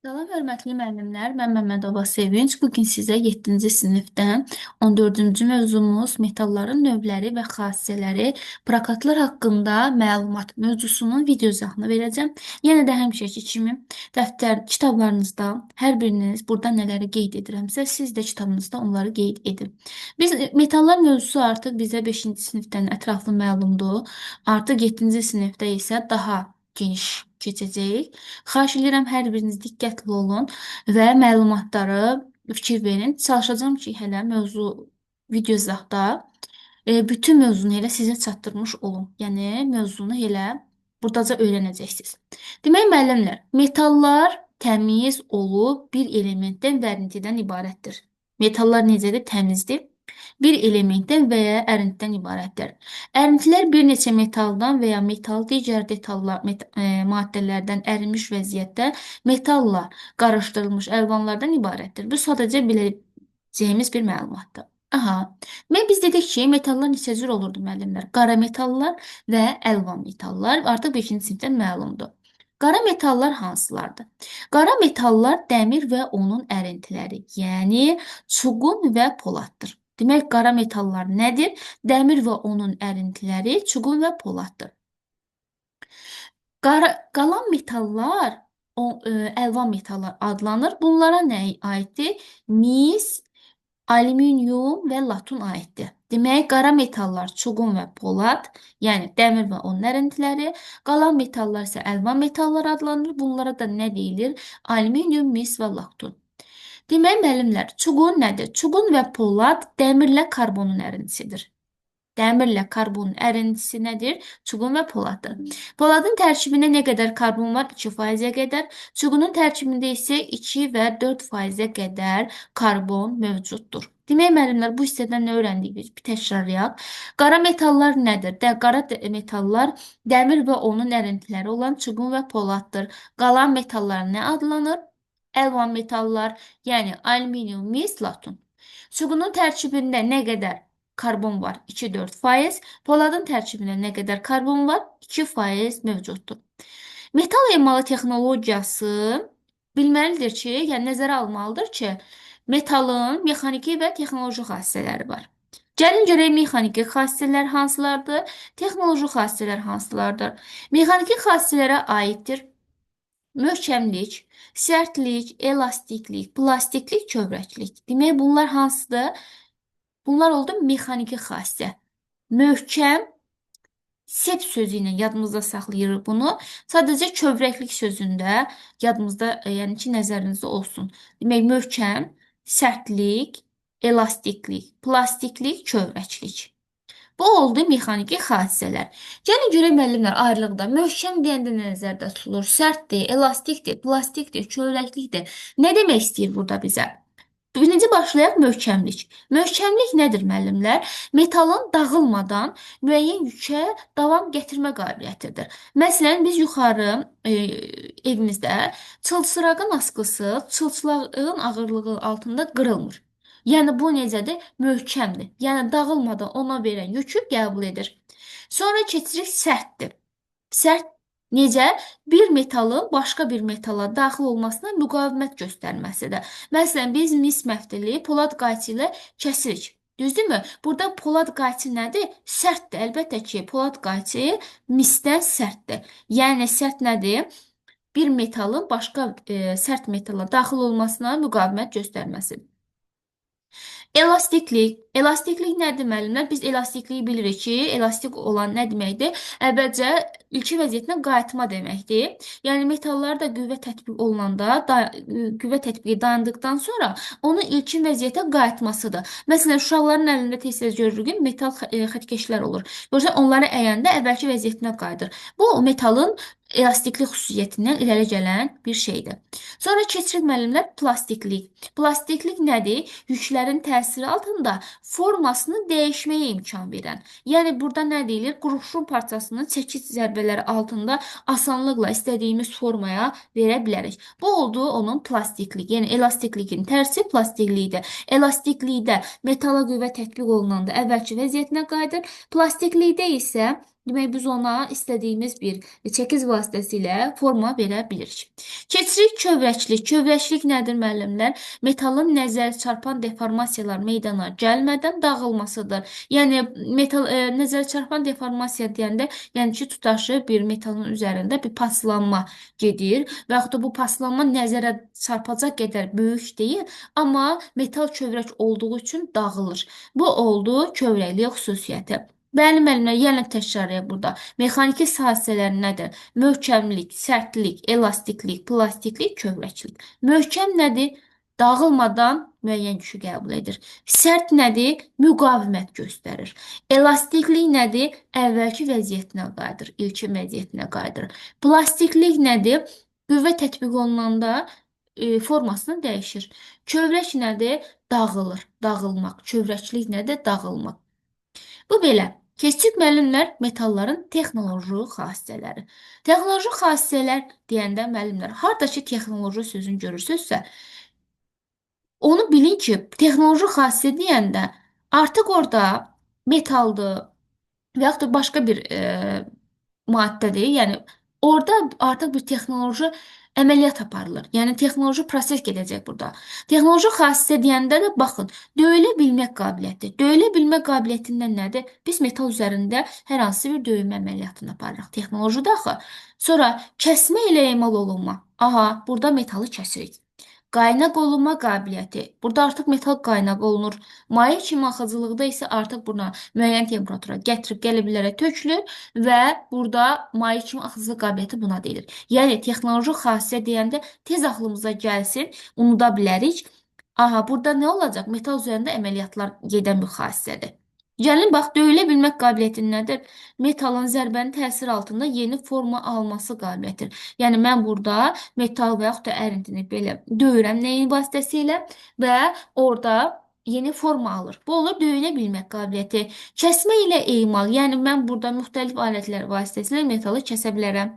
Salam hörmətli müəllimlər, mən Məmmədova Sevinç. Bu gün sizə 7-ci sinifdən 14-cü mövzumuz metalların növləri və xassələri, prokatlar haqqında məlumat mövzusunun video izahını verəcəm. Yenə də həmişəki kimi dəftər, kitablarınızda hər biriniz burada nələri qeyd edirəmsə, siz də kitabınızda onları qeyd edin. Biz metallar mövzusu artıq bizə 5-ci sinifdən ətraflı məlumdur. Artıq 7-ci sinifdə isə daha geniş keçəcəyik. Xahiş edirəm hər biriniz diqqətli olun və məlumatları fikir verin. Çalışacağam ki, hələ mövzu video izahda bütün mövzunu elə sizə çatdırmış olum. Yəni mövzunu elə buradaca öyrənəcəksiniz. Demək müəllimlər, metallar təmiz olub bir elementdən və ərintidən ibarətdir. Metallar necədir? Təmizdir. Bir elementdən və ya ərintidən ibarətdir. Ərintilər bir neçə metaldan və ya metal digər detallar, maddələrdən ərinmiş vəziyyətdə metalla qarışdırılmış əlvanlardan ibarətdir. Bu sadəcə biləcəyimiz bir məlumatdır. Aha, biz dedik ki, metallar neçə cür olurdu müəllimlər? Qara metallar və əlvan metallar artıq 5-ci sinifdən məlumdur. Qara metallar hansılardır? Qara metallar dəmir və onun ərintiləri, yəni çuqun və poladdır. Demək, qara metallar nədir? Dəmir və onun ərintiləri, çuqun və poladdır. Qalan metallar əlvan metallar adlanır. Bunlara nə aiddir? Mis, alüminium və latun aiddir. Demək, qara metallar çuqun və polad, yəni dəmir və onun ərintiləri. Qalan metallar isə əlvan metallar adlanır. Bunlara da nə deyilir? Alüminium, mis və latun. Demək, müəllimlər, çuqun nədir? Çuqun və polad dəmirlə karbonun ərintisidir. Dəmirlə karbonun ərintisi nədir? Çuqun və poladdır. Poladın tərkibində nə qədər karbon var? 2%-ə qədər. Çuqunun tərkibində isə 2 və 4%-ə qədər karbon mövcuddur. Demək, müəllimlər, bu hissədən nə öyrəndik biz? Bir təkrarlayaq. Qara metallar nədir? Qara metallar dəmir və onun ərintiləri olan çuqun və poladdır. Qalan metallar nə adlanır? Əlvan metallar, yəni alüminium, mis, latun. Çuqunun tərkibində nə qədər karbon var? 2-4%. Poladın tərkibində nə qədər karbon var? 2% mövcuddur. Metal emalı texnologiyası bilməlidir ki, yəni nəzərə almalıdır ki, metalın mexaniki və texnoloji xassələri var. Gəlin görək mexaniki xassələr hansılardır, texnoloji xassələr hansılardır. Mexaniki xassələrə aiddir möhkəmlik, sərtlik, elastiklik, plastiklik, kövrəklik. Demək, bunlar hansıdır? Bunlar oldu mexaniki xassə. Möhkəm, sep sözü ilə yadımızda saxlayırıq bunu. Sadəcə kövrəklik sözündə yadımızda, yəni ki, nəzərinizdə olsun. Demək, möhkəm, sərtlik, elastiklik, plastiklik, kövrəklik. Bu oldu mexaniki xassələr. Gəlin görək müəllimlər ayrılıqda. Möhkəm deyəndə nə nəzərdə tutulur? Sərtdir, elastikdir, plastikdir, kövrəklikdir. Nə demək istəyir burada bizə? Birinci başlayaq möhkəmlik. Möhkəmlik nədir müəllimlər? Metalın dağılmadan müəyyən yükə davam gətirmə qabiliyyətidir. Məsələn, biz yuxarı evimizdə çılçırağın asqısı çılçırağın ağırlığı altında qırılmır. Yəni bu necədir? Möhkəmdir. Yəni dağılmadan ona verən yükü qəbul edir. Sonra keçirik sərtdir. Sərt necə? Bir metalın başqa bir metala daxil olmasına müqavimət göstərməsidir. Məsələn, biz mis məftili polad qayçı ilə kəsirik. Düzdürmü? Burada polad qayçı nədir? Sərtdir. Əlbəttə ki, polad qayçı misdən sərtdir. Yəni sərt nədir? Bir metalın başqa sərt metala daxil olmasına müqavimət göstərməsi. Elastiklik. Elastiklik nədir müəllimlər? Biz elastikliyi bilirik ki, elastik olan nə deməkdir? Əvvəlcə ilkin vəziyyətinə qayıtma deməkdir. Yəni metallarda qüvvə tətbiq olunanda, qüvvə tətbiqi dayandıqdan sonra onun ilkin vəziyyətə qayıtmasıdır. Məsələn, uşaqların əlində tez-tez görürük ki, metal xəttkeşlər olur. Görürsən, onları əyəndə əvvəlki vəziyyətinə qayıdır. Bu, metalın elastiklik xüsusiyyətindən irəli gələn bir şeydir. Sonra keçirik müəllimlər plastiklik. Plastiklik nədir? Yüklərin təsiri altında formasını dəyişməyə imkan verən. Yəni burada nə deyilir? Qurşun parçasını çəkic zərbələri altında asanlıqla istədiyimiz formaya verə bilərik. Bu oldu onun plastiklik, yəni elastikliyin tərsi plastiklikdir. Elastiklikdə metala qüvvə tətbiq olunanda əvvəlki vəziyyətinə qayıdır. Plastiklikdə isə Demək, biz ona istədiyimiz bir çəkic vasitəsilə forma verə bilirik. Keçirik kövrəklik. Kövrəklik nədir müəllimlər? Metalın nəzər çarpan deformasiyalar meydana gəlmədən dağılmasıdır. Yəni metal nəzər çarpan deformasiya deyəndə, yəni ki, tutaşı bir metalın üzərində bir paslanma gedir və yaxud da bu paslanma nəzərə çarpacaq qədər böyük deyil, amma metal kövrək olduğu üçün dağılır. Bu oldu kövrəklik xüsusiyyəti. Bəli, müəllimlər, yenə təkrarlayaq burada. Mexaniki hadisələr nədir? Möhkəmlik, sərtlik, elastiklik, plastiklik, kövrəklik. Möhkəm nədir? Dağılmadan müəyyən yükü qəbul edir. Sərt nədir? Müqavimət göstərir. Elastiklik nədir? Əvvəlki vəziyyətinə qayıdır, ilkin vəziyyətinə qayıdır. Plastiklik nədir? Qüvvə tətbiq olunanda formasını dəyişir. Kövrək nədir? Dağılır, dağılmaq. Kövrəklik nədir? Dağılmaq. Bu belə. Keçdik müəllimlər metalların texnoloji xassələri. Texnoloji xassələr deyəndə müəllimlər, harada ki texnoloji sözünü görürsünüzsə, onu bilin ki, texnoloji xassə deyəndə artıq orada metaldır və yaxud da başqa bir maddədir. Yəni orada artıq bir texnoloji əməliyyat aparılır. Yəni texnoloji proses gedəcək burada. Texnoloji xassə deyəndə də baxın, döyülə bilmək qabiliyyəti. Döyülə bilmək qabiliyyətindən nədir? Biz metal üzərində hər hansı bir döyünmə əməliyyatını aparırıq. Texnoloji də axı. Sonra kəsmə ilə emal olunma. Aha, burada metalı kəsirik. Qaynaq olunma qabiliyyəti. Burada artıq metal qaynaq olunur. Maye kimi axıcılıqda isə artıq buna müəyyən temperatura gətirib qəliblərə tökülür və burada maye kimi axıcılıq qabiliyyəti buna deyilir. Yəni texnoloji xassə deyəndə tez ağlımıza gəlsin, unuda bilərik. Aha, burada nə olacaq? Metal üzərində əməliyyatlar gedən bir xassədir. Gəlin, bax, döyülə bilmək qabiliyyəti nədir? Metalın zərbənin təsiri altında yeni forma alması qabiliyyətidir. Yəni, mən burada metal və yaxud da ərintini belə döyürəm nəyin vasitəsilə və orada yeni forma alır. Bu olur döyünə bilmək qabiliyyəti. Kəsmə ilə emal, yəni mən burada müxtəlif alətlər vasitəsilə metalı kəsə bilərəm.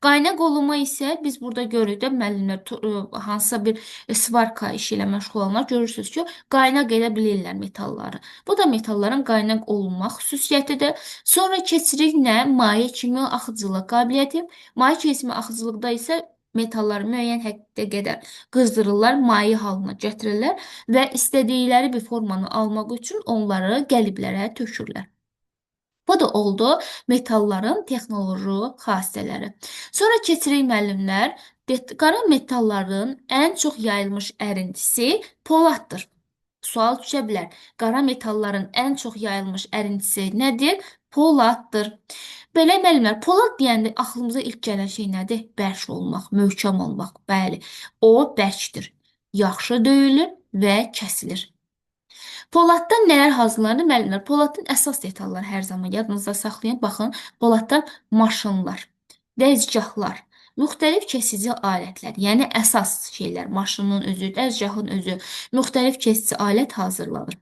Qaynaq olunma isə biz burada görürük də müəllimlər hansısa bir svarka işi ilə məşğul olanlar görürsünüz ki, qaynaq edə bilirlər metalları. Bu da metalların qaynaq olunma xüsusiyyətidir. Sonra keçirik nə? Maye kimi axıcılıq qabiliyyəti. Maye kimi axıcılıqda isə metalları müəyyən həddə qədər qızdırırlar, maye halına gətirirlər və istədikləri bir formanı almaq üçün onları qəliblərə tökürlər. Bu da oldu metalların texnoloji xassələri. Sonra keçirik müəllimlər. Qara metalların ən çox yayılmış ərintisi poladdır. Sual düşə bilər. Qara metalların ən çox yayılmış ərintisi nədir? Poladdır. Belə müəllimlər, polad deyəndə ağlımıza ilk gələn şey nədir? Bərk olmaq, möhkəm olmaq. Bəli, o bərkdir. Yaxşı döyülür və kəsilir. Poladdan nələr hazırlanır müəllimlər? Poladın əsas detalları hər zaman yadınızda saxlayın. Baxın, poladdan maşınlar, dəzgahlar, müxtəlif kesici alətlər, yəni əsas şeylər, maşının özü, dəzgahın özü, müxtəlif kesici alət hazırlanır.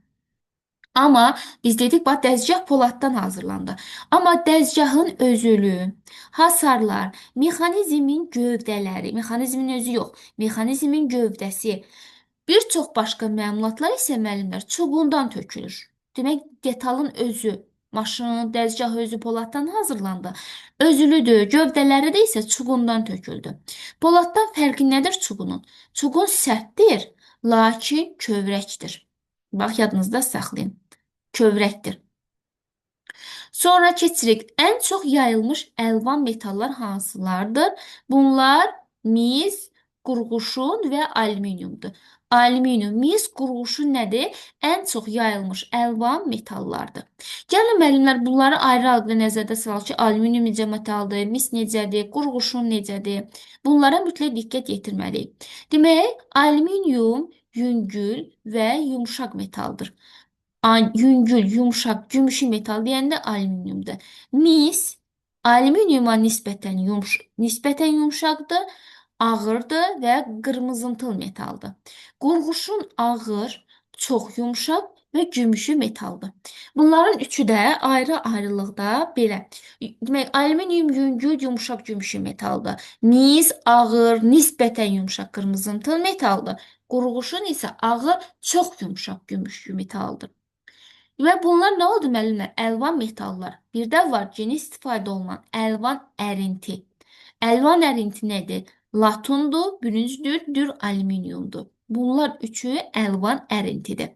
Amma biz dedik, bax, dəzgah poladdan hazırlandı. Amma dəzgahın özülü, hasarlar, mexanizmin gövdələri, mexanizmin özü yox, mexanizmin gövdəsi, bir çox başqa məmulatlar isə müəllimlər çubuğundan tökülür. Demək, detalın özü, maşın, dəzgah özü poladdan hazırlandı. Özülüdür, gövdələri də isə çubuğundan töküldü. Poladdan fərqi nədir çubuğunun? Çubuğun sərtdir, lakin kövrəkdir. Bax, yadınızda saxlayın. Kövrəkdir. Sonra keçirik. Ən çox yayılmış əlvan metallar hansılardır? Bunlar mis, qurğuşun və alüminiumdur. Alüminium, mis, qurğuşun nədir? Ən çox yayılmış əlvan metallardır. Gəlin müəllimlər, bunları ayrı-ayrı nəzərdə salaq ki, alüminium necə metaldır, mis necədir, qurğuşun necədir? Bunlara mütləq diqqət yetirməliyik. Demək, alüminium yüngül və yumşaq metaldır. Yüngül, yumşaq, gümüşü metal deyəndə alüminiumdur. Mis alüminiuma nisbətən yumşaqdır, ağırdır və qırmızımtıl metaldır. Qurğuşun ağır, çox yumşaq və gümüşü metaldır. Bunların üçü də ayrı-ayrılıqda belə. Demək, alüminium yüngül, yumşaq, gümüşü metaldır. Mis ağır, nisbətən yumşaq, qırmızımtıl metaldır. Qurğuşun isə ağır, çox yumşaq, gümüşü metaldır. Və bunlar nə oldu müəllimlər? Əlvan metallar. Bir də var geniş istifadə olunan əlvan ərinti. Əlvan ərinti nədir? Latundur, bürüncdür, dür alüminiumdur. Bunlar üçü əlvan ərintidir.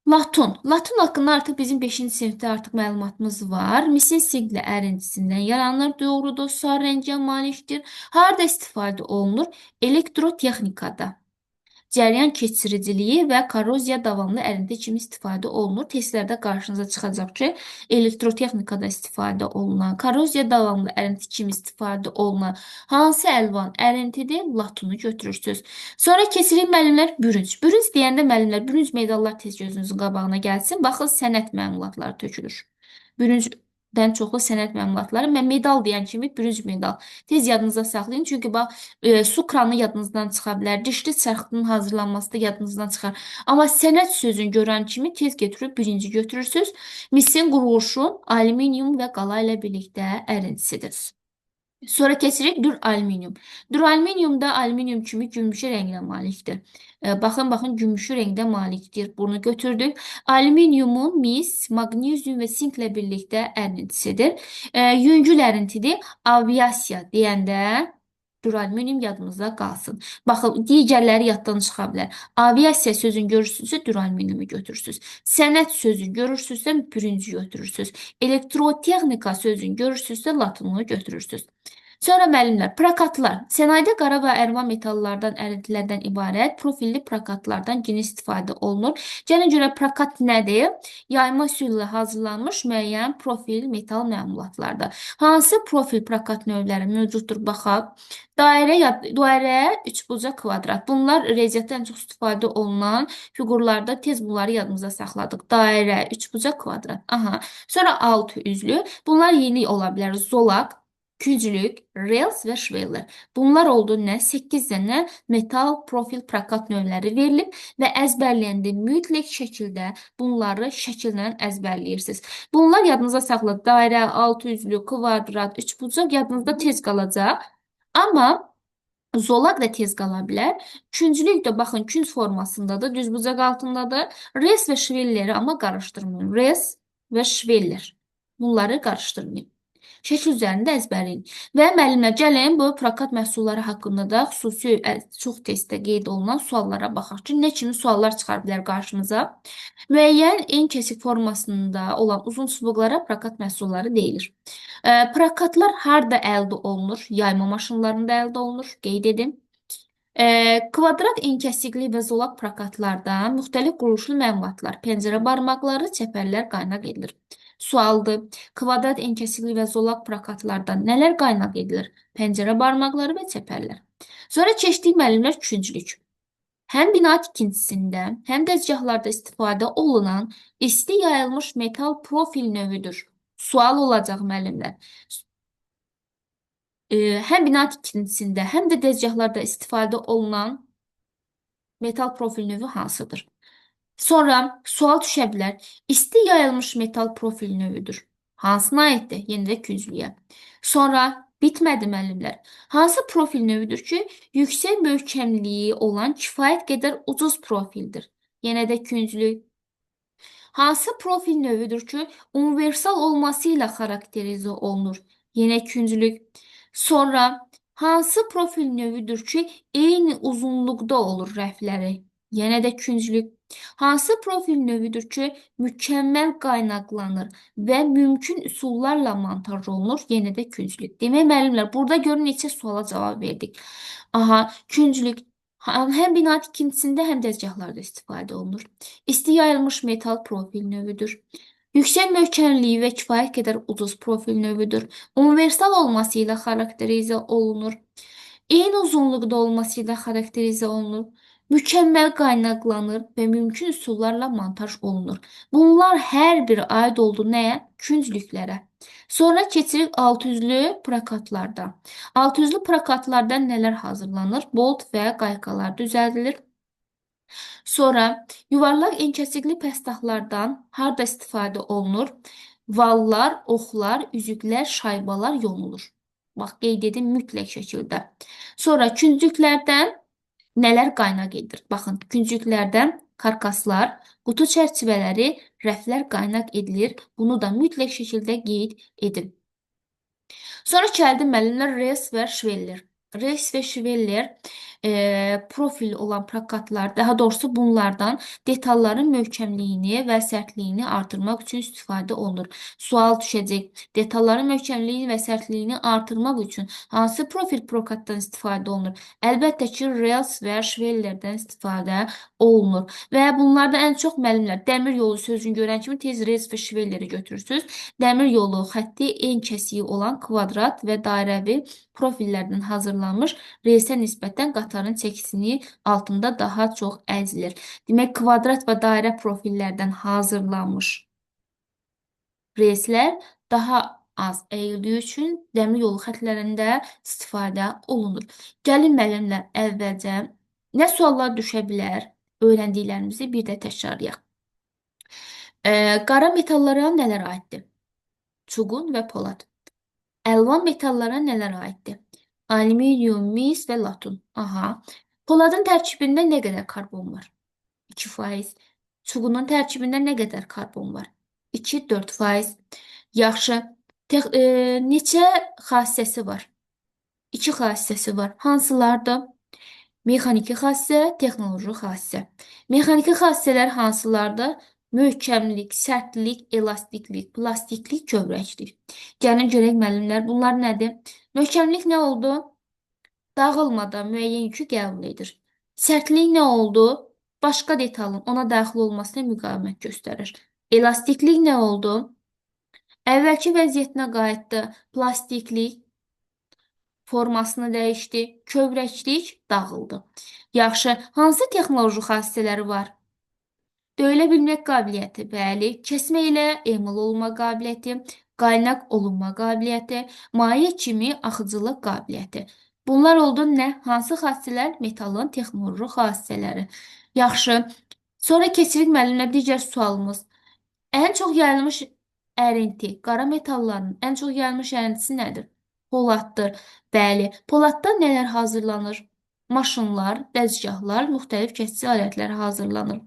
Latun. Latun haqqında artıq bizim 5-ci sinifdə artıq məlumatımız var. Misin sinkli ərintisindən yaranır. Doğrudur, sarı rəngə malikdir. Harda istifadə olunur? Elektrotexnikada. Cəryan keçiriciliyi və korroziya davamlı ərinti kimi istifadə olunur. Testlərdə qarşınıza çıxacaq ki, elektrotexnikada istifadə olunan, korroziya davamlı ərinti kimi istifadə olunan hansı əlvan ərintidir? Latunu götürürsünüz. Sonra keçirik müəllimlər bürünc. Bürünc deyəndə müəllimlər, bürünc medallar tez gözünüzün qabağına gəlsin. Baxın, sənət məmulatları tökülür. Bürüncdən çoxlu sənət məmulatları. Mən medal deyən kimi bürünc medal. Tez yadınıza saxlayın. Çünki bax, su kranı yadınızdan çıxa bilər. Dişli çarxının hazırlanması da yadınızdan çıxar. Amma sənət sözünü görən kimi tez götürüb birinci götürürsünüz. Misin qurğuşun alüminium və qala ilə birlikdə ərintisidir. Sonra keçirik dür alüminium. Dür alüminium da alüminium kimi gümüşü rəngə malikdir. Baxın, baxın, gümüşü rəngdə malikdir. Bunu götürdük. Alüminiumun mis, maqnezium və sinklə birlikdə ərintisidir. Yüngül ərintidir. Aviasiya deyəndə dür alüminium yadımızda qalsın. Baxın, digərləri yaddan çıxa bilər. Aviasiya sözünü görürsünüzsə, dür alüminiumu götürürsünüz. Sənət sözünü görürsünüzsə, bürüncü götürürsünüz. Elektrotexnika sözünü görürsünüzsə, latunu götürürsünüz. Sonra müəllimlər, prokatlar. Sənayedə qara və əlvan metallardan, ərintilərdən ibarət profilli prokatlardan geniş istifadə olunur. Gəlin görə prokat nədir? Yayma üsulu ilə hazırlanmış müəyyən profil metal məmulatlardır. Hansı profil prokat növləri mövcuddur? Baxaq. Dairə, üçbucaq, kvadrat. Bunlar riyaziyyatda ən çox istifadə olunan fiqurlarda tez bunları yadımıza saxladıq. Dairə, üçbucaq, kvadrat. Aha. Sonra altı üzlü. Bunlar yeni ola bilər. Zolaq, künclük, rels və şveller. Bunlar oldu nə? 8 dənə metal profil prokat növləri verilib və əzbərləyəndə mütləq şəkildə bunları şəkillə əzbərləyirsiniz. Bunlar yadınıza saxla. Dairə, altı üzlü, kvadrat, üçbucaq yadınızda tez qalacaq. Amma zolaq da tez qala bilər. Künclük də baxın, künc formasındadır, düzbucaq altındadır. Rels və şvelleri amma qarışdırmayın. Rels və şveller. Bunları qarışdırmayın. Şəkil üzərində əzbərləyin. Və müəllimlər, gəlin bu prokat məhsulları haqqında da xüsusi çox testdə qeyd olunan suallara baxaq ki, nə kimi suallar çıxar bilər qarşımıza. Müəyyən en kəsik formasında olan uzun çubuqlara prokat məhsulları deyilir. Prokatlar harda əldə olunur? Yayma maşınlarında əldə olunur. Qeyd edin. Kvadrat enkasikli və zolaq prokatlardan müxtəlif quruluşlu məlumatlar, pəncərə barmaqları, çəpərlər qaynaq edilir. Sualdır. Kvadrat enkasikli və zolaq prokatlardan nələr qaynaq edilir? Pəncərə barmaqları və çəpərlər. Sonra keçdik müəllimlər künclük. Həm bina tikintisində, həm dəzgahlarda istifadə olunan isti yayılmış metal profil növüdür. Sual olacaq müəllimlər. Həm bina tikintisində, həm də dəzgahlarda istifadə olunan metal profil növü hansıdır? Sonra sual düşə bilər. İsti yayılmış metal profil növüdür. Hansına aiddir? Yenə də künclüyə. Sonra bitmədi müəllimlər. Hansı profil növüdür ki, yüksək möhkəmliyi olan kifayət qədər ucuz profildir? Yenə də künclük. Hansı profil növüdür ki, universal olması ilə xarakterizə olunur? Yenə künclük. Sonra hansı profil növüdür ki, eyni uzunluqda olur rəfləri? Yenə də künclük. Hansı profil növüdür ki, mükəmməl qaynaqlanır və mümkün üsullarla montaj olunur? Yenə də künclük. Demək müəllimlər, burada görün neçə suala cavab verdik. Aha, künclük həm bina tikintisində, həm dəzgahlarda istifadə olunur. İsti yayılmış metal profil növüdür. Yüksək möhkəmliyi və kifayət qədər ucuz profil növüdür. Universal olması ilə xarakterizə olunur. Eyni uzunluqda olması ilə xarakterizə olunur. Mükəmməl qaynaqlanır və mümkün üsullarla montaj olunur. Bunlar hər biri aid oldu nəyə? Künclüklərə. Sonra keçirik altüzlü prokatlarda. Altüzlü prokatlardan nələr hazırlanır? Bolt və qaykalar düzəldilir. Sonra yuvarlaq enkasikli pəstahlardan harda istifadə olunur? Vallar, oxlar, üzüklər, şaybalar yonulur. Bax, qeyd edin mütləq şəkildə. Sonra künclüklərdən nələr qaynaq edilir? Baxın, künclüklərdən karkaslar, qutu çərçivələri, Rəflər qaynaq edilir. Bunu da mütləq şəkildə qeyd edin. Sonra gəldi müəllimlər Reis və Schweller. Reis və Schweller profil olan prokatlar, daha doğrusu bunlardan detalların möhkəmliyini və sərtliyini artırmaq üçün istifadə olunur. Sual düşəcək. Detalların möhkəmliyini və sərtliyini artırmaq üçün hansı profil prokatdan istifadə olunur? Əlbəttə ki, Reis və Schwellerdən istifadə olunur. Və bunlarda ən çox müəllimlər dəmir yolu sözünü görən kimi tez Reis və Schwelleri götürürsünüz. Dəmir yolu xətti en kəsiyi olan kvadrat və dairəvi profillərdən hazırlanmış relsə nisbətən qatarın çəkisini altında daha çox əzilir. Demək, kvadrat və dairə profillərdən hazırlanmış relslər daha az əyildiyi üçün dəmir yolu xətlərində istifadə olunur. Gəlin müəllimlər, əvvəlcə nə suallar düşə bilər? Öyrəndiklərimizi bir də təkrarlayaq. Qara metallara nələr aiddir? Çuğun və polad. Əlvan metallara nələr aiddir? Alüminium, mis və latun. Aha. Poladın tərkibində nə qədər karbon var? 2%. Çuğunun tərkibində nə qədər karbon var? 2-4%. Yaxşı. Neçə xassəsi var? 2 xassəsi var. Hansılardır? Mexaniki xassə, texnoloji xassə. Mexaniki xassələr hansılardır? Möhkəmlik, sərtlik, elastiklik, plastiklik, kövrəklik. Gəlin görək müəllimlər, bunlar nədir? Möhkəmlik nə oldu? Dağılmadan müəyyən yükü qəbul edir. Sərtlik nə oldu? Başqa detalın ona daxil olmasına müqavimət göstərir. Elastiklik nə oldu? Əvvəlki vəziyyətinə qayıtdı. Plastiklik formasını dəyişdi. Kövrəklik dağıldı. Yaxşı, hansı texnoloji xassələri var? Döyülə bilmək qabiliyyəti, bəli, kəsmə ilə emal olunma qabiliyyəti, qaynaq olunma qabiliyyəti, maye kimi axıcılıq qabiliyyəti. Bunlar oldu nə? Hansı xassələr? Metalın texnoloji xassələri. Yaxşı. Sonra keçirik müəllimlə digər sualımız. Ən çox yayılmış ərinti, qara metalların ən çox yayılmış ərintisi nədir? Poladdır. Bəli, poladdan nələr hazırlanır? Maşınlar, dəzgahlar, müxtəlif kəsici alətlər hazırlanır.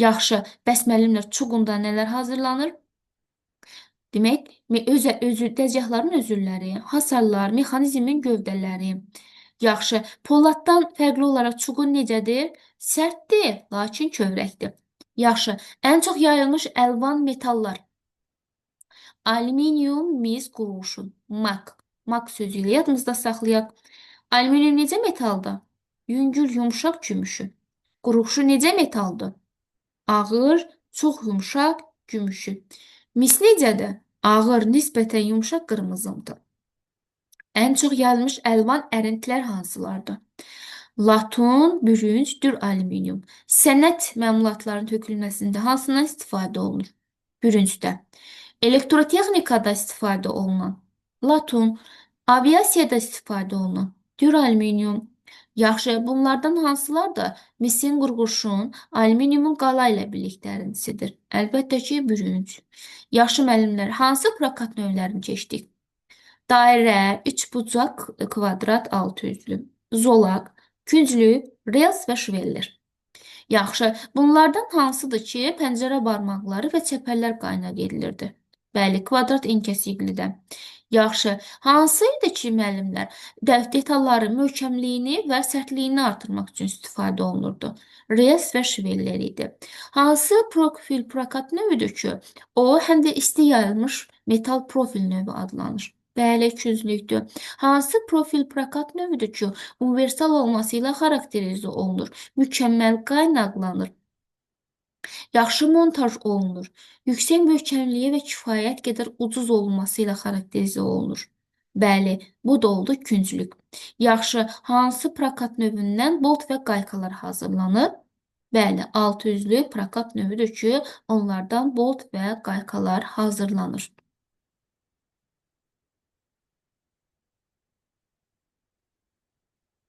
Yaxşı, bəs müəllimlər çuğundan nələr hazırlanır? Demək, dəzgahların özülləri, hasarlar, mexanizmin gövdələri. Yaxşı, poladdan fərqli olaraq çuğun necədir? Sərtdir, lakin kövrəkdir. Yaxşı, ən çox yayılmış əlvan metallar. Alüminium, mis, qurğuşun, mak. Mak sözü ilə yadımızda saxlayaq. Alüminium necə metaldır? Yüngül, yumşaq gümüşü. Qurğuşun necə metaldır? Ağır, çox yumşaq gümüşü. Mis necədir? Ağır, nisbətən yumşaq qırmızımdır. Ən çox yayılmış əlvan ərintilər hansılardır? Latun, bürünc, dür alüminium. Sənət məmulatlarının tökülməsində hansından istifadə olunur? Bürüncdə. Elektrotexnikada istifadə olunan latun, aviasiyada istifadə olunan dür alüminium. Yaxşı, bunlardan hansılar da misin, qurğuşun, alüminiumun qala ilə birlikdə ərintisidir? Əlbəttə ki, bürünc. Yaxşı müəllimlər, hansı prokat növlərini keçdik? Dairə, üçbucaq, kvadrat, altıüzlü, zolaq, künclü, rels və şveller. Yaxşı, bunlardan hansıdır ki, pəncərə barmaqları və çəpərlər qaynaq edilirdi? Bəli, kvadrat enkəsiklidə. Yaxşı, hansı idi ki, müəllimlər detalların möhkəmliyini və sərtliyini artırmaq üçün istifadə olunurdu? Rels və şveller idi. Hansı profil prokat növüdür ki, o həm də isti yayılmış metal profil növü adlanır? Bəli, künclükdür. Hansı profil prokat növüdür ki, universal olması ilə xarakterizə olunur, mükəmməl qaynaqlanır, yaxşı montaj olunur, yüksək möhkəmliyi və kifayət qədər ucuz olunması ilə xarakterizə olunur. Bəli, bu da oldu künclük. Yaxşı, hansı prokat növündən bolt və qaykalar hazırlanır? Bəli, altı üzlü prokat növüdür ki, onlardan bolt və qaykalar hazırlanır.